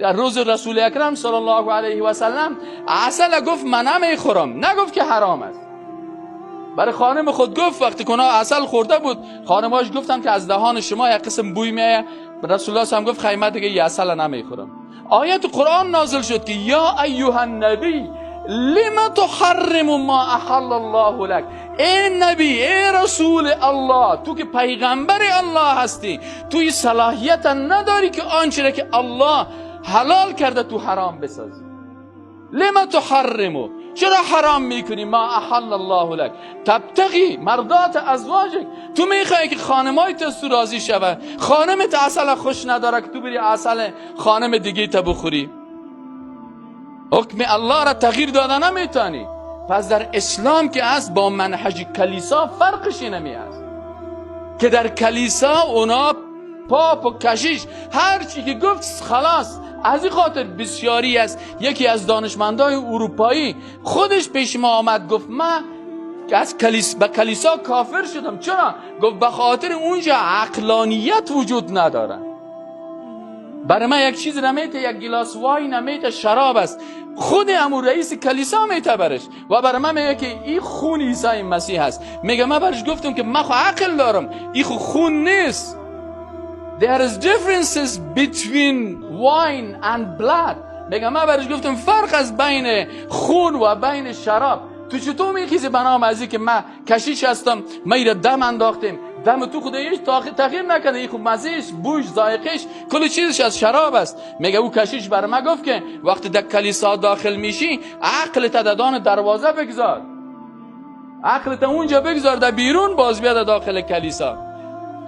در روز رسول اکرم صلی الله علیه و سلم عسل گفت من نمیخورم، نگفت که حرام است. برای خانم خود گفت وقتی که عسل خورده بود، خانماش گفتن که از دهان شما یک قسم بوی میایه. رسول الله هم گفت خیمه دیگه یه عسل نمیخورم. آیت قرآن نازل شد که یا ایها النبی لما تحرم ما احل الله لك، ای نبی، ای رسول الله، تو که پیغمبر الله هستی، تو صلاحیت نداری که آنچه را که الله حلال کرده تو حرام بسازی. لما تحرمو، چرا حرام میکنی ما احل الله لك تبتغی مرضات ازواجک، تو میخوای که خانمای تو راضی شوه، خانمت عسل خوش نداره که تو بری عسل خانم دیگه تا بخوری. حکم الله را تغییر داده نمیتونی. پس در اسلام که است با منهج کلیسا فرقش نمی است که در کلیسا اونا پاپ و کشیش هر چی که گفت خلاص. از این خاطر بسیاری از یکی از دانشمندای اروپایی خودش پیش ما آمد گفت من از به کلیسا کافر شدم. چرا؟ گفت به خاطر اونجا عقلانیت وجود نداره. برای من یک چیز نمیته، یک گلاس wine نمیته، شراب است. خود امو رئیس کلیسا میته برش و برای من میگه که این خون عیسی مسیح است. میگه من برش گفتم که من خو عقل دارم، این خو خون نیست. There is differences between wine and blood. میگه من برش گفتم فرق از بین خون و بین شراب. تو چطور میخیزی به نام ازی که من کشیش هستم، من ایره دم انداختیم، دم تو خود هیچ تغییر نکنه، این خوب مزهش، بوش، ذائقش، کل چیزش از شراب است. میگه او کشیش بر من گفت که وقتی در کلیسا داخل میشی عقل تا دان دروازه بگذار، عقل تا اونجا بگذار، در بیرون باز بیاد داخل کلیسا.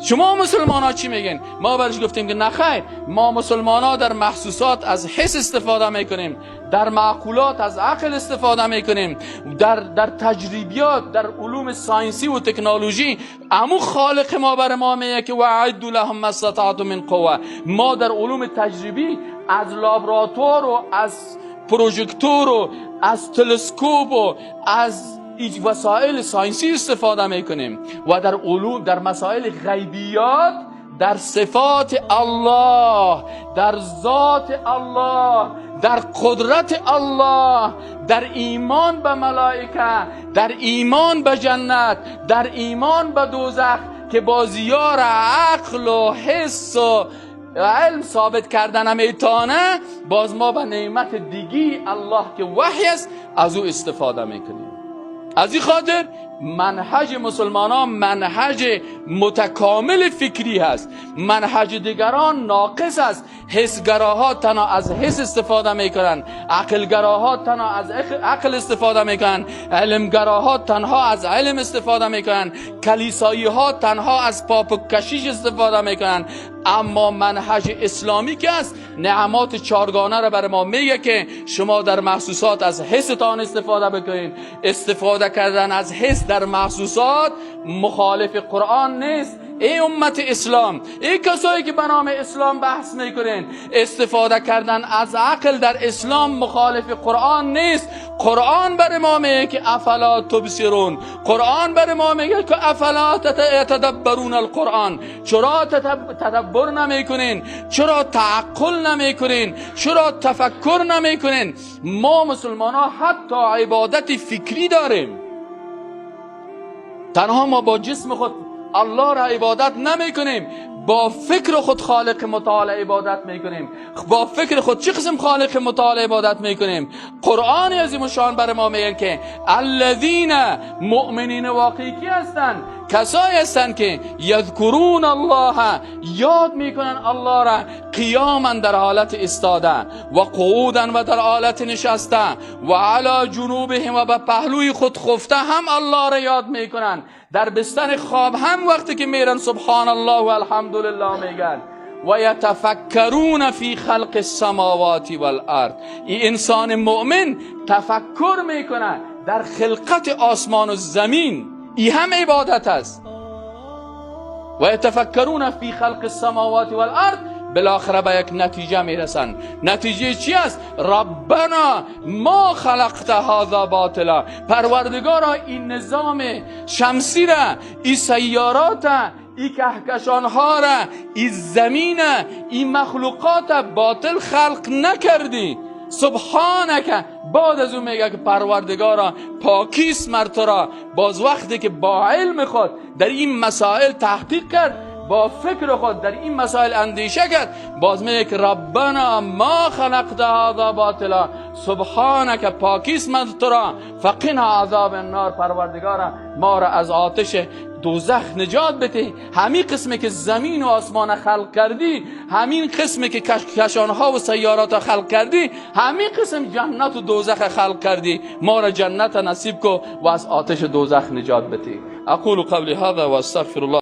شما مسلمان ها چی میگن؟ ما برش گفتیم که نخیر، ما مسلمان ها در محسوسات از حس استفاده میکنیم، در معقولات از عقل استفاده میکنیم، در تجربیات، در علوم science ی و تکنولوژی امو خالق ما بر ما میگه که واعدوا لهم ما استطعتم من قوه. ما در علوم تجربی از لابراتوار و از پروژکتور و از تلسکوپ و از وسایل science ی استفاده میکنیم و در علوم، در مسائل غیبیات، در صفات الله، در ذات الله، در قدرت الله، در ایمان به ملائکه، در ایمان به جنت، در ایمان به دوزخ که با زیار عقل و حس و علم ثابت کردن نمیتانه، باز ما به نعمت دیگی الله که وحی است از او استفاده میکنیم. از این خاطر منهج مسلمان ها منهج متکامل فکری هست، منهج دیگران ناقص است. حسگراها تنها از حس استفاده میکنن، عقلگراها تنها از عقل استفاده میکنن، علمگراها تنها از علم استفاده میکنن، کلیسایی ها تنها از پاپ و کشیش استفاده میکنن. اما منهج اسلامی که است نعمات چارگانه را بر ما میگه که شما در محسوسات از حستان استفاده بکنین. استفاده کردن از حس در محسوسات مخالف قرآن نیست. ای امت اسلام، ای کسایی که به نام اسلام بحث میکنین، استفاده کردن از عقل در اسلام مخالف قرآن نیست. قرآن بر ما میگه که افلا تبصرون، قرآن بر ما میگه که افلا تدبرون القرآن. چرا تدبر نمیکنین؟ چرا تعقل نمیکنین؟ چرا تفکر نمیکنین؟ ما مسلمان ها حتی عبادت فکری داریم. تنها ما با جسم خود الله را عبادت نمی کنیم، با فکر خود خالق متعال عبادت میکنیم. با فکر خود چه قسم خالق متعال عبادت میکنیم؟ قرآن عظیم شان بر ما میگن که الذین مؤمنین واقعی کی هستند؟ کسایی هستند که یذکرون الله، یاد میکنن الله را، قیاما در حالت استاده و قعودا و در حالت نشسته و علی جنوبهم و به پهلوی خود خفته هم الله را یاد میکنن. در بستر خواب هم وقتی که میرن سبحان الله و الحمدلله میگن. و یتفکرون فی خلق السماوات والارض. این انسان مؤمن تفکر میکنه در خلقت آسمان و زمین، ای هم عبادت است. و یتفکرون فی خلق السماوات والارض، بالاخره به یک نتیجه میرسن. نتیجه چی است؟ ربنا ما خلقت هذا باطلا. پروردگارا، این نظام شمسی را، این سیارات، این کهکشان ها را، این زمین، این مخلوقات باطل خلق نکردی. سبحانک. بعد از اون میگه که پروردگارا پاکیس مر تو را. باز وقتی که با علم خود در این مسائل تحقیق کرد، با فکر خود در این مسائل اندیشه کرد، باز میگه که ربنا ما خلقت هذا باطلا سبحانک، پاکیس من تو را، فقنا عذاب النار، پروردگارا ما را از آتش دوزخ نجات بده. همین قسمی که زمین و آسمان خلق کردی، همین قسمی که کشانها و سیارات خلق کردی، همین قسم جنت و دوزخ خلق کردی، ما را جنت نصیب کو و از آتش دوزخ نجات بده. اقول قولی هذا و استغفر الله.